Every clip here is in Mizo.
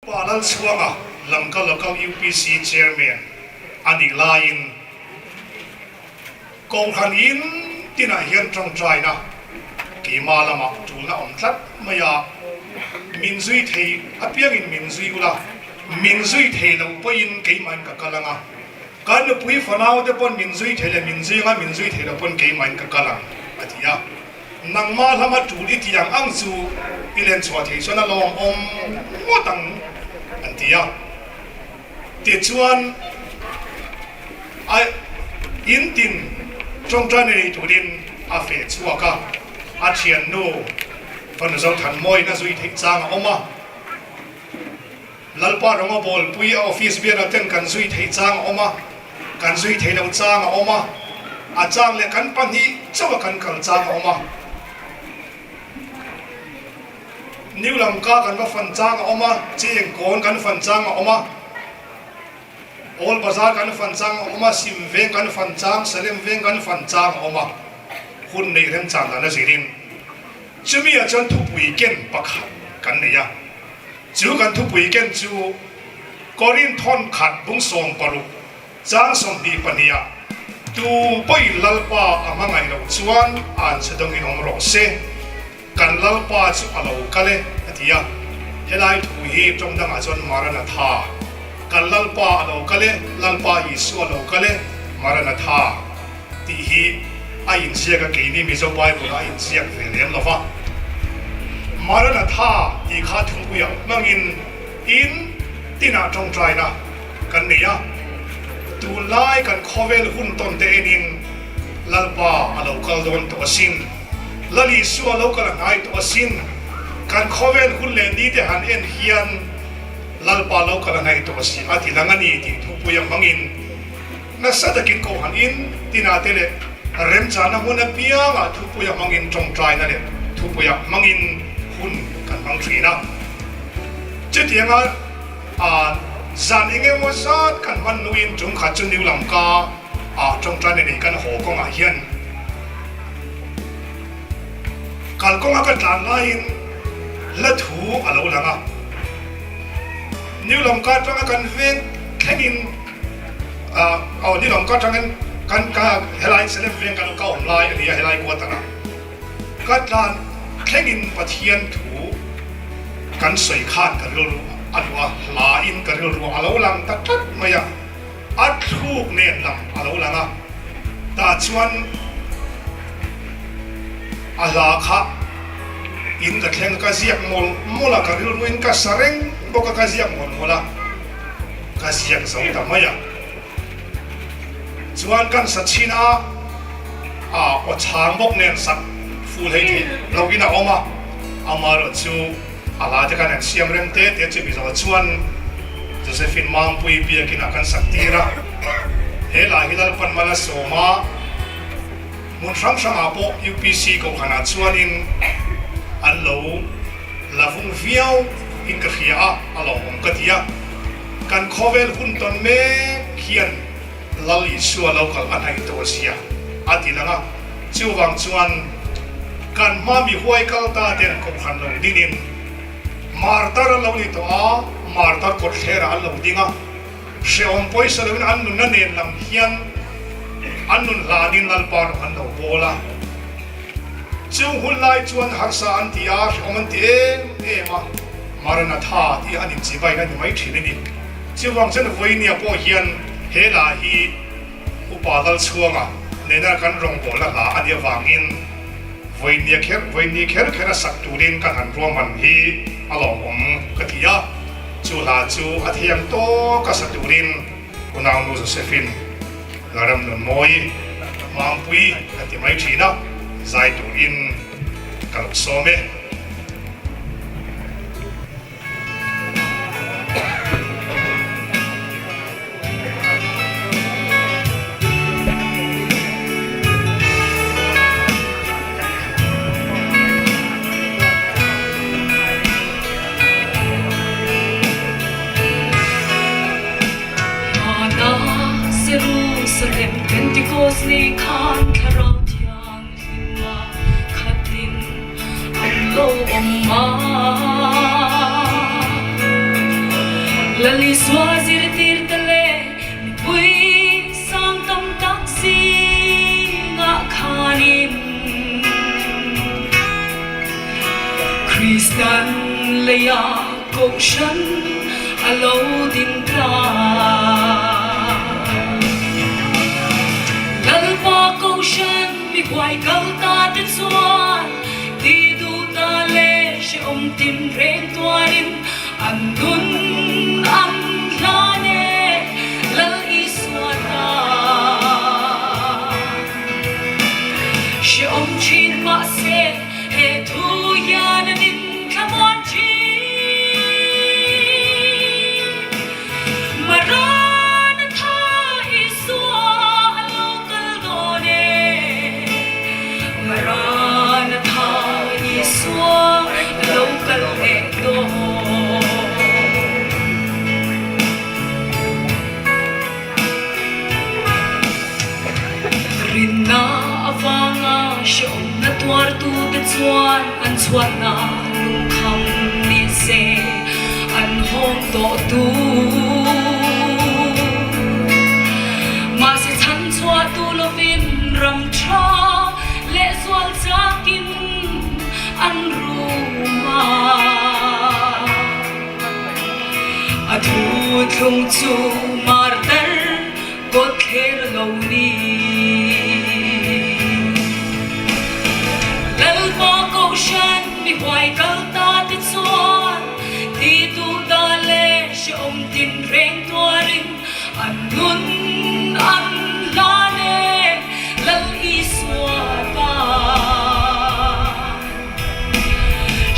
Pa Lalchhuanga Lamka Local UPC Chairman a nih laiin Kohhran in tinah hian tawngtaina keimah lamah tulna awm tlat mai a, min zui thei apiangin min zui ula, min zui thei loh pawhin keimahin ka kal ang a, kan nupui fanau te pawn min zui thei leh min zui ang a, min zui thei loh pawn keimahin ka kal ang a ti a. Nangmah lama tul i tih ang ang chu i len chhuah theih chuan a lawmawm ngawt ang an ti a. Tichuan a in tin tawngtai nei turin a feh chhuak a, a thiannu fanu Zothanmawiin a zui theih chang a awm a. Lalpa rawnga bawlpui a office biala ten kan zui theih chang a awm a, kan zui theih loh chang a awm a, a chang leh kan pahnih chauh a kan kal chang a awm a. New Lamka kan va fan chang a awm a, Cheng kawn kan fan chang a awm a, Old Bazar kan fan chang a awm a, Sim veng kan fan chang, Salem veng kan fan chang a awm a, hun neih remchang dan a zirin chumi ah chuan thupui ken pakhat kan nei a. Chu kan thupui ken chu Korinth thawn khat bung 60 chang 22 ah tu pawhin Lalpa a hmangaih loh chuan an chhe dawngin awm rawh se, kan Lalpa chu a lo kal e a ti a. Helai thu hi tawng dangah chuan Maranatha, kan Lalpa a lo kal e, Lalpa Isua a lo kal e, Maranatha tih hi a inziak a, keini Mizo Bible-ah a inziak ve lem lo va. Maranatha tih kha thungpuiah hmangin in tinah tawngtaina kan nei a, tunlai kan khawvel hun tawn te enin Lalpa a lo kal dawn tawh asin, Lal Isua a lo kal a hnai tawh asin, kan khawvel hun leh ni te han en hian Lalpa a lo kal a hnai tawh asin a ti lang a ni tih thupuia hmangin Nasa takin Kohhran in tinah te leh remchahna hmun apiangah thupuia hmangin tawngtaina leh thupuia hmangin hun kan hmang thin a. Chutianga zan eng emaw zat kan hman hnuin chungkhat chu New Lamka ah tawngtaina nei kan haw kawngah hian kalkawnga ka tlan laiin hla thu a lo lang a. New Lamka atanga kan veng thlengin Aw ni lawm ka tangin kan ka helai Salem veng kan ka awm lai a ni a helai quarter ah ka tlan thlengin Pathian thu kan sawi khan ka rilru a luh a hla in ka rilru a lo lang ta tlat mai a a thluk nen lam a lo lang a tah chuan a hla kha in ka thleng ka ziak mawlh mawlh a ka rilru in ka sa reng bawk a ka ziak mawlh mawlh a. Ka ziak zo ta mai a. Chuan kan sa chhin a, a aw chhang bawk nen sak ful hei theih lo in a awm a, amaherawh chu a la te khan an siam rem te te chu mizo chuan Josephine Mangpui biakin ah kan sak tir a, he lah hi Lalpan mal a sawm a, hmun hrang hrang ah pawh UPC kohhran ah chuanin an lo La vung viau in ka hria a, a lawmawm ka ti a. Kan khawvel hun tawn mek hian Lal Isua lo kal a hnaih tawh zia a ti lang a. Chuvang chuan kan hma mi huai kal ta ten kohhran lo dinin martar an lo ni tawh a, martar kawtthlerah an lo ding a, hrehawm pawisa loin an nunna nen lam hian an nun hlanin Lalpa rawng an lo bawl a. Chung hun lai chuan harsa an ti a, hrehawm an ti em em a, Maranatha tih an inchibai na ni mai thin a ni. Chuvang chuan Vawinia pawh hian he hla hi Upa Lalchhuanga nena kan rawngbawlna hla a nih avangin Vawinia kher Vawinia kher kher a sak turin kan han ruahman hi a lawmawm ka ti a, chu hla chu a thiam tawk a sa turin Unaunu Josephine Laramnunmawi Mangpui ka ti mai thin a, zai turin ka lo sawm e. Hmanah Jerusalem Pentecost ni khan Thlarau Thianghlim a khatin an lo awm a. Lal Isua zirtirte leh mipui sang tam tak zingah khanin Kristan leia kohhran a lo din ta. Lalpa kohhran mi huai kal ta te chuan ti duh ta leh hrehawm tin reng tuarin an nun an hlan e Lal Isua ta. Hrehawm thin mahse he thu hian an inthlamuan thin. Maranatha Isua a lo kal dawn e, Maranatha Isua a lo kal leh dawn. Rinna avanga hrehawmna tuartute chuan an chhuatna lungkham ni se an hawng tawh tur. Mahse chhan chhuah tu lovin ram tha leh zual chakin an rum a. A thu thlung chu martar kawt thler lo ni. Lalpa Kohhran mi huai kal ta te chuan ti duh ta leh hrehawm tin reng tuarin an nun an hlan e Lal Isua ta.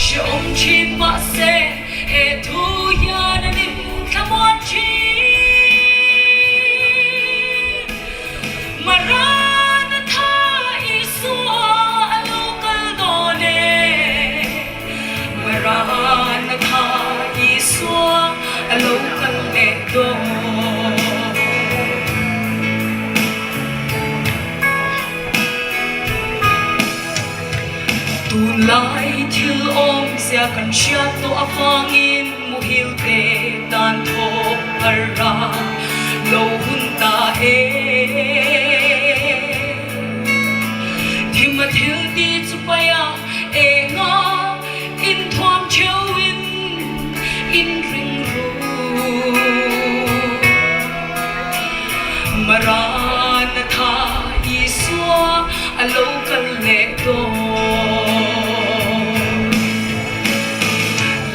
Hrehawm thin mahse he thu hian an inthlamuan thin. Maranatha Isua a lo kal dawn e, Maranatha Isua a lo kal leh dawn. Tunlai thil awmzia kan hriat tawh avangin muhil te tan thawk har a lo hun ta e. Thima thil ti chu paia enga inthuam theuhin in ring ru. Maranatha Isua a lo kal leh dawn.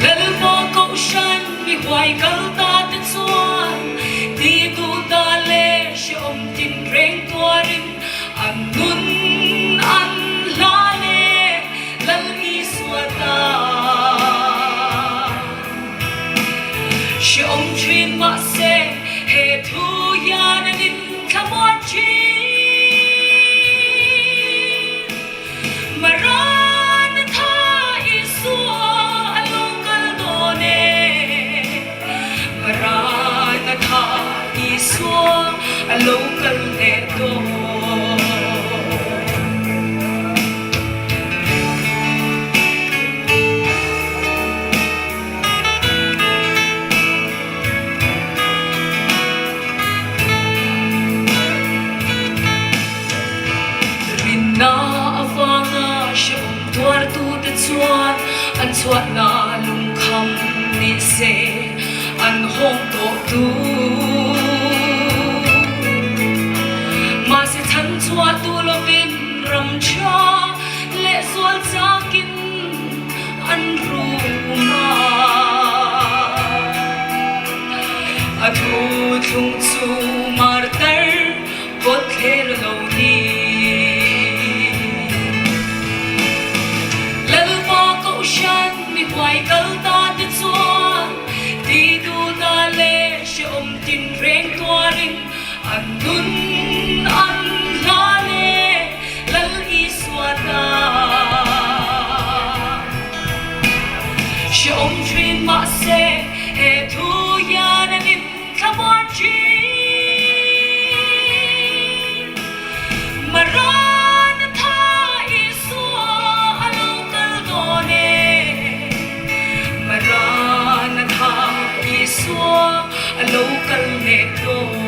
Lalpa Kohhran mi huai kal ta te chuan ti duh ta leh hrehawm tin reng tuarin an nun an hlan e Lal Isua ta. Hrehawm thin mahse he thu hian an inthlamuan thin. Maranatha Isua a lo kal dawn e, Maranatha Isua a lo kal leh dawn. Rinna avanga hrehawm tuartute chuan an chhuatna lungkham ni se an hawng tawh tur. Mahse chhan chhuah tu lovin ram tha leh zual chakin an rum a. A thu thlung chu martar kawt thler lo ni. Lalpa Kohhran mi huai kal ta te chuan ti duh ta leh hrehawm tin reng tuarin an nun an hlan e Lal Isua ta. Hrehawm thin. a lo kal leh dawn.